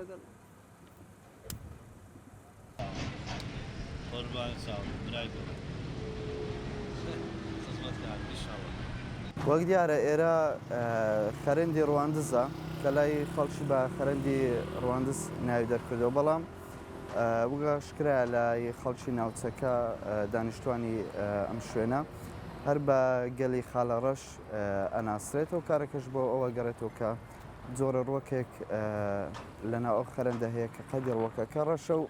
لەگەڵ. قوربانی چاوت برای گوڵم خزمەتکارم ئیشەڵا. وەک دیارە ئێرە خەرەندی ڕواندزە کە لای خەڵکی بە خەرەندی ڕواندز ناوی دەرکردووە بەڵام وەک ئاشکرایە لای خەڵکی ناوچەکە دانیشتوانی ئەم شوێنە هەر بە گەلی خالەڕەش ئەناسرێت هۆکارەکەش بۆ ئەوە گەڕێتەوە کە جۆرە ڕوەکێک لەناو ئەو خەرەندە هەیە کە قەدی ڕوەکەکە ڕەشە و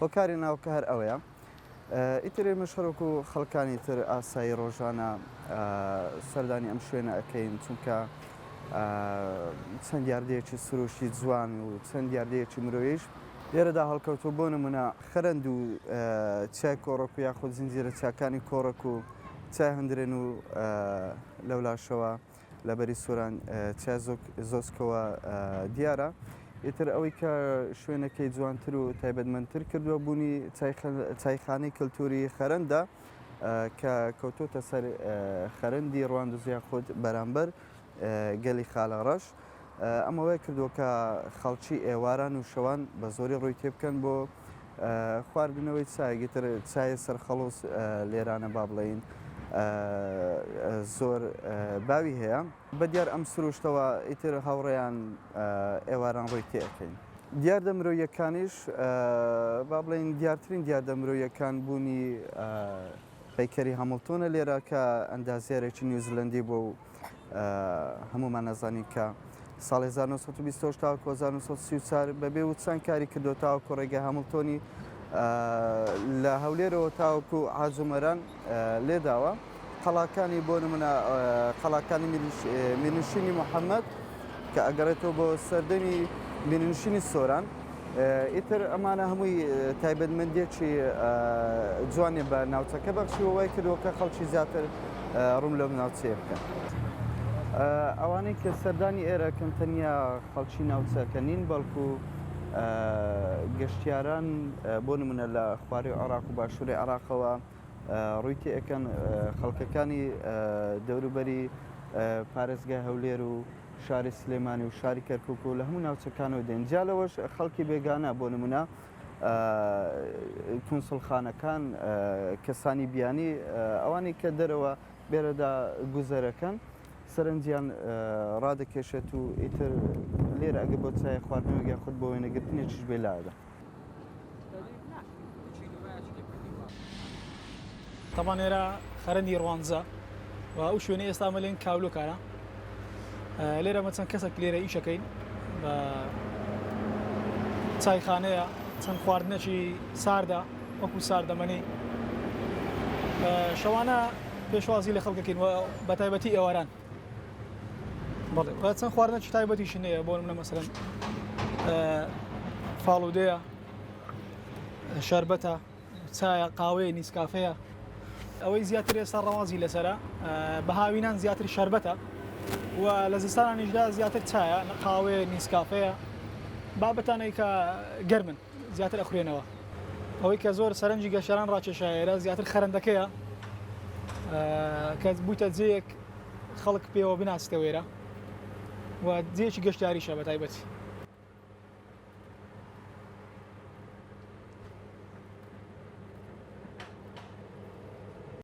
هۆکاری ناوکە هەر ئەوەیە ئیتر ئێمەش هەروەکو خەڵکانی تر ئاسایی ڕۆژانە سەردانی ئەم شوێنە ئەکەین چونکە چەند دیاردەیەکی سروشتی جوان و چەند دیاردەیەکی مرۆیش لێرەدا هەڵکەوتووە بۆ نمونە خەرەند و چیای کۆڕەک و یاخود زنجیرە چیاکانی کۆڕەک و چیای هەندرێن و لەولاشەوە لە بەری سۆران چیای زۆسکەوە دیارە. ئیتر ئەوەی کە شوێنەکەی جوانتر و تایبەتمەندتر کردووە بوونی چایخانەی کلتوری خەرەندە کە کەوتۆتە سەر خەرەندی ڕواندز یاخود بەرامبەر گەلی خالە ڕەش. ئەمە وای کردووە کە خەڵکی ئێواران و شەوان بە زۆری ڕووی تێبکەن بۆ خواردنەوەی چای گتر چای سەرخەڵوز لێرانە با بڵێین زۆر باوی هەیە. بە دیار ئەم سروشتەوە ئیتر هاوڕێیان ئێواران ڕووی تێ ئەکەین. دیاردە مرۆییەکانیش با بڵێین دیارترین دیاردە مرۆییەکان بوونی پەیکەری هامڵتۆنە لێرە کە ئەندازیارێکی نیوزلەندی بووە و هەموومان ئەزانین کە ساڵی 1928 تاوەکو 1934 بەبێ وچان کاری کردو تاوەکو ڕێگە هامڵتۆنی لە هەولێرەوە تاوەکو عازومەران لێداوە قەڵاکانی بۆ نمونە قەڵاکانی میرنشینی محەممەد کە ئەگەڕێتەوە بۆ سەردەمی میرنشینی سۆران ئیتر ئەمانە هەمووی تایبەتمەندیەکی جوانیان بە ناوچەکە بەخشیوە وای کردووە کە خەڵکی زیاتر ڕوو لەم ناوچەیە بکەن. ئەوانەی کە سەردانی ئێرەکەن تەنیا خەڵکی ناوچەکە نین بەڵکو گەشتیاران بۆ نمونە لە خواری عێراق و باشووری عێراقەوە ڕووی تێئەکەن خەڵکەکانی دەوروبەری پارێزگای هەولێر و شاری سلێمانی و شاری کەرکوک و لە هەموو ناوچەکانەوە دێن جیا لەوەش خەڵکی بێگانە بۆ نمونە کونسڵخانەکان کەسانی بیانی ئەوانەی کە دەرەوە بێرەدا گوزەرەکەن سەرنجیان ڕادەکێشێت و ئیتر لێرە ئەگە بۆ چای خواردنەوە یاخود بۆ وێنەگرتنێکیش بێ لادە. تەبان ئێرە خەرەندی ڕوانزە و ئەو شوێنە ئێستا مەلێن کاولۆکارە لێرە مە چەند کەسێک لێرە ئیشەکەین بە چایخانەیە چەند خواردنێکی ساردە وەکو ساردەمەنی شەوانە پێشوازی لە خەڵکەکەین و بە تایبەتی ئێواران بەڵێ چەند خواردنێکی تایبەتیشی هەیە بۆ منە مەسەرەن فاڵودەیە شەربەتە چایە قاوەیە نیسکافەیە ئەوەی زیاتر ئێستا ڕەوازی لەسرە بە هاوینان زیاتر شەربەتە و لە زستانانیشدا زیاتر چایە قاوەیە نیسکافەیە بابەتانەی کە گەرمن زیاتر ئەخورێنەوە. ئەوەی کە زۆر سەرنجی گەشتیاران ڕاکێشایە ئێرە زیاتر خەرەندەکەیە کە بوویتە جێیەک خەڵک پێوە بناسیتەوە ئێرە و جێیەکی گەشتیاریشە بە تایبەتی.